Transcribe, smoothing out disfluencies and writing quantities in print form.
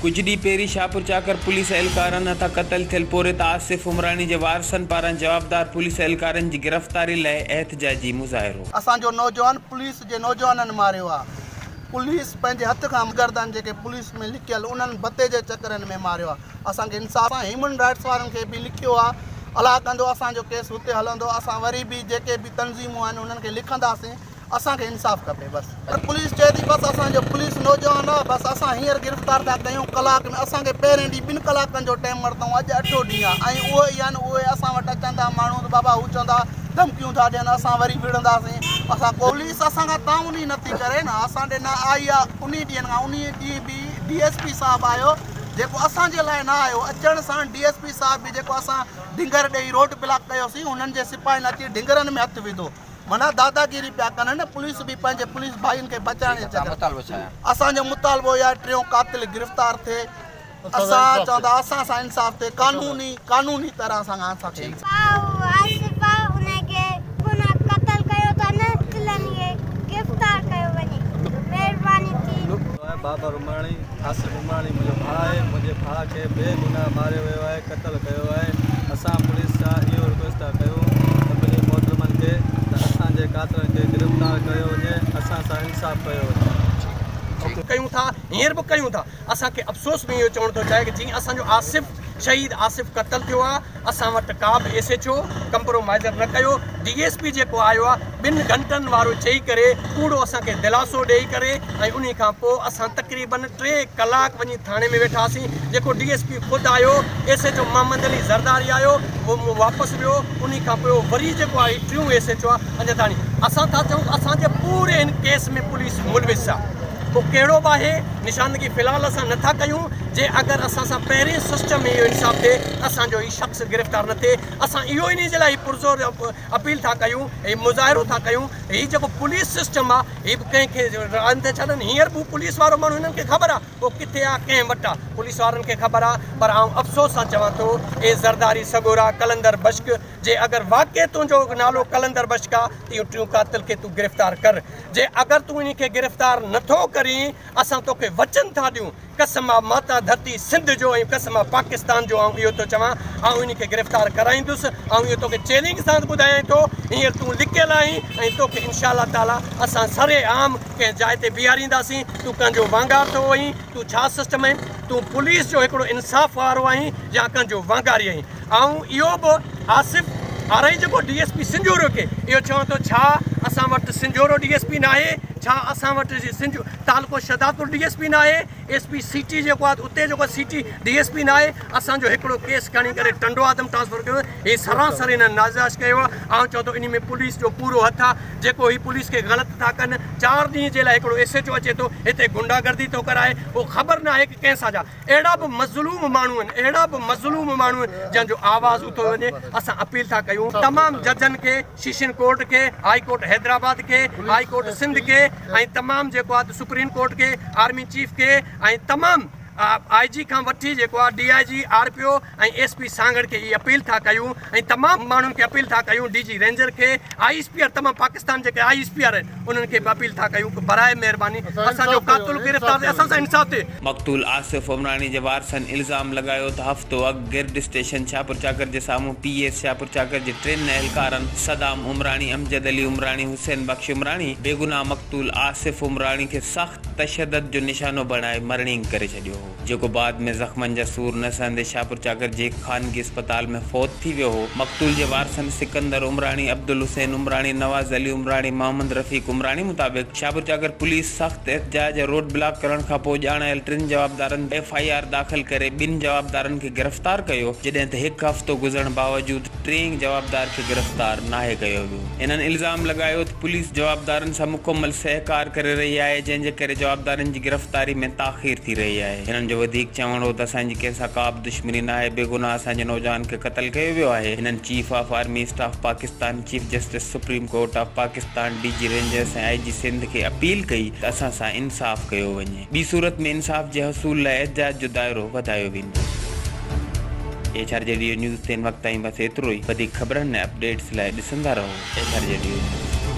ڪجهه ڏينهن پهرين شاهپورچاڪر پوليس اهلڪارن هٿان قتل ٿيل پورهيت آصف عمراڻي جي وارثن پاران جوابدار پوليس اهلڪارن جي گرفتاري لاء احتجاجي مظاهرو. اسان جو نوجوان پوليس جي نوجوانن ماريو آ پوليس پنهنجي هٿ کان گردن جيڪي پوليس ۾ لڪيل انهن ڀتي جي چڪرن ۾ ماريو آ اسان کي انصاف اسان هيومن رائٽس وارن کي به لکيو آ الله ڪندو اسان جو ڪيس هتي هلندو اسان وري به جيڪي به تنظيمون آهن انهن کي لکنداسين اسان کي انصاف کپي بس. پر پوليس چئي ٿي بس اسان جو پوليس نوجوان آ بس اسان هينئر گرفتار ٿا ڪيون ڪلاڪ ۾ اسان کي پهرين ڏينهن ٻن ڪلاڪن جو ٽيم ورتائون اڄ اٺون ڏينهن آ ۽ اهي ئي آهن اهي اسان وٽ اچن ٿا ماڻهو ته بابا هو چوندا ڌمڪيون ٿا ڏين اسان وري وڙهنداسين اسان ڪو پوليس اسان کان تعاون ئي نٿي ڪري نه اسان ڏي نه آئي آ انهي ڏينهن کان انهي ڏينهن به ڊي ايس پي صاحب آيو جيڪو اسان جي لاء نه آيو اچڻ سان ڊي ايس پي صاحب به جيڪو اسان ڍنگر ڏئي روڊ بلاڪ ڪيوسين انهن جي سپاهين اچي ڍنگرن ۾ هٿ وڌو معنيٰ داداگيري پيا ڪن نه پوليس به پنهنجي پوليس ڀائين کي بچائڻ جي چڪر اسان جو مطالبو اهو آهي ٽيون قاتل گرفتار ٿئي اسان چوندا اسان سان انصاف ٿئي قانوني قانوني طرح سان اسان کي انصاف. ڀاء آصف آ ان کي بيگناهه قتل ڪيو اٿن قاتلن کي گرفتار ڪيو وڃي مهرباني ٿي. بابر عمراڻي، آصف عمراڻي منهنجو ڀاء آهي، منهنجي ڀاء کي بي گناهه ماريو ويو آهي، قتل ڪيو آهي، اسان پوليس سان اهو رڪويسٽ ٿا ڪيون سڀني محترمن کي ته اسان جي قاتلن کي گرفتار ڪيو وڃي، اسان سان انصاف ڪيو وڃي. ڪيون ٿا هينئر به ڪيون ٿا اسان کي افسوس ۾ اهو چوڻ ٿو چاهي ته جيئن اسان جو آصف شهيد آصف قتل ٿيو آ اسان وٽ ڪا به ايس ايڇ او ڪمپرومائيزر نه ڪيو ڊي ايس پي جيڪو آيو آ ٻن گهنٽن وارو چئي ڪري ڪوڙو اسان کي دلاسو ڏئي ڪري ۽ انهي کان پوء اسان تقريبن ٽي ڪلاڪ وڃي ٿاڻي ۾ ويٺاسين جيڪو ڊي ايس پي خود آيو S H O Muhammad Ali Zardari آيو اهو واپس ويو انهي کان پوء وري جيڪو آهي ٽيون ايس ايڇ او آ اڃا تاڻي اسان ٿا چئون ته اسان جي پوري هن ڪيس ۾ پوليس ملوث آ پوء ڪهڙو به آهي نشاندگي في الحال اسان نه ٿا ڪيون جي اگر اسان سان پهرين سسٽم ۾ اهو انصاف ٿئي ته اسان جو هي شخص گرفتار نه ٿئي اسان اهو انهي جي لاء هي پرزور اپيل ٿا ڪيون هي مظاهرو ٿا ڪيون هي جيڪو پوليس سسٽم آ هي به ڪنهن کي راهه نٿا ڇڏن هينئر به پوليس وارو ماڻهو هنن کي خبر آ اهو ڪٿي آ ڪنهن وٽ آ پوليس وارن کي خبر آ پر آئون افسوس سان چوان ٿو اي زرداري سڳورا قلندر بشڪ جي اگر واقعي تنهنجو نالو قلندر بشڪ آ ته اهو ٽيون قاتل کي تون گرفتار ڪر جي اگر تون انهي کي گرفتار نه ٿو ڪرين اسان توکي وچن ٿا ڏيون قسم آ ماتا ڌرتي سنڌ جو ۽ قسم آ پاڪستان جو آئون اهو ٿو چوان آئون انهي کي گرفتار ڪرائيندس آئون اهو توکي چئلينج سان ٻڌايان ٿو هينئر تون لڪيل آهين ۽ توکي انشاء الله تعالي اسان سر عام ڪنهن جاء تي بيهارينداسين تون ڪنهن جو وانگار ٿو آهين تون ڇا سسٽم آهين تون پوليس جو هڪڙو انصاف وارو آهين يا ڪنهن جو وانگاري آهين آئون اهو به آصف آرائين جيڪو ڊي ايس پي سنجهورو کي اهو چوان ٿو ڇا اسان وٽ سنجهورو ڊي ايس پي ناهي ڇا اسان وٽ سنجهو تعلقو شهدادپور ڊي ايس پي ناهي ايس پي سٽي جيڪو آهي اتي جيڪو سٽي ڊي ايس پي ناهي اسان جو هڪڙو ڪيس کڻي ڪري ٽنڊو آدم ٽرانسفر ڪيو هي سراسر هنن ناجائز ڪيو آهي آئون چوان ٿو انهي ۾ پوليس جو پورو هٿ آهي جيڪو هي پوليس کي غلط ٿا ڪن چار ڏينهن جي لاء هڪڙو ايس ايڇ او اچي ٿو هتي غنڊا گردي ٿو ڪرائي اهو خبر ناهي ڪه ڪنهن سان جا اهڙا به مظلوم ماڻهو آهن اهڙا به مظلوم ماڻهو آهن جنهن جو آواز اٿيو وڃي اسان اپيل ٿا ڪيون تمام ججن کي سيشن ڪورٽ کي هائي ڪورٽ حيدرآباد کي هائي ڪورٽ سنڌ کي ۽ تمام جيڪو آهي سپريم ڪورٽ کي آرمي چيف کي ۽ تمام آء جي کان وٺي جيڪو آهي D I G R P O ۽ S P Sanghar کي هي اپيل ٿا ڪيون ۽ تمام ماڻهن کي اپيل ٿا ڪيون ڊي جي رينجر کي I S P R تمام پاڪستان جيڪي I S P R آهن انهن کي به اپيل ٿا ڪيون ته براء مهرباني اسان جو قاتل گرفتار ٿئي اسان سان انصاف ٿئي. مقتول آصف عمراڻي جي وارثن الزام لڳايو ته هفتو اڳ گرڊ اسٽيشن شاهپورچاڪر جي سامهون پي ايس شاهپورچاڪر جي ٽن اهلڪارن صدام عمراڻي، امجد علي عمراڻي، حسين بخش عمراڻي بيگناهه مقتول آصف عمراڻي کي سخت تشدد جو نشانو بڻائي مرڻينگ ڪري ڇڏيو هو. جيڪو بعد ۾ زخمن جا سور نه سهندي شاهپورچاڪر جي هڪ خانگي اسپتال ۾ فوت ٿي ويو هو. مقتول جي وارثن سڪندر عمراڻي، عبدالحسين عمراڻي، نواز علي عمراڻي، محمد رفيق عمراڻي مطابق شاهپورچاڪر پوليس سخت احتجاج ۽ روڊ بلاڪ ڪرڻ کانپوء ڄاڻايل ٽن جوابدارن ايف I R داخل ڪري ٻن جوابدارن کي گرفتار ڪيو جڏهن ته هڪ هفتو گذرڻ باوجود ٽئين جوابدار کي گرفتار ناهي ڪيو ويو. هنن الزام لڳايو ته پوليس جوابدارن سان مڪمل سهڪار ڪري رهي آهي جنهن جي ڪري جوابدارن جي گرفتاري ۾ تاخير ٿي رهي آهي. هنن جو وڌيڪ چوڻ هو ته اسان جي ڪنهن سان ڪا به دشمني ناهي بيگناهه اسان جي نوجوان کي قتل ڪيو ويو آهي. هنن chief of army staff Pakistan, chief justice supreme court of Pakistan, D G rangers ۽ I جي سنڌ کي اپيل ڪئي ته اسان سان انصاف ڪيو وڃي. ٻي صورت ۾ انصاف جي حصول لاء احتجاج جو دائرو وڌايو ويندو. H R G D O news تي هن وقت تائين بس ايترو ئي. وڌيڪ خبرن ۽ اپڊيٽس لاء ڏسندا رهو H R G D O news.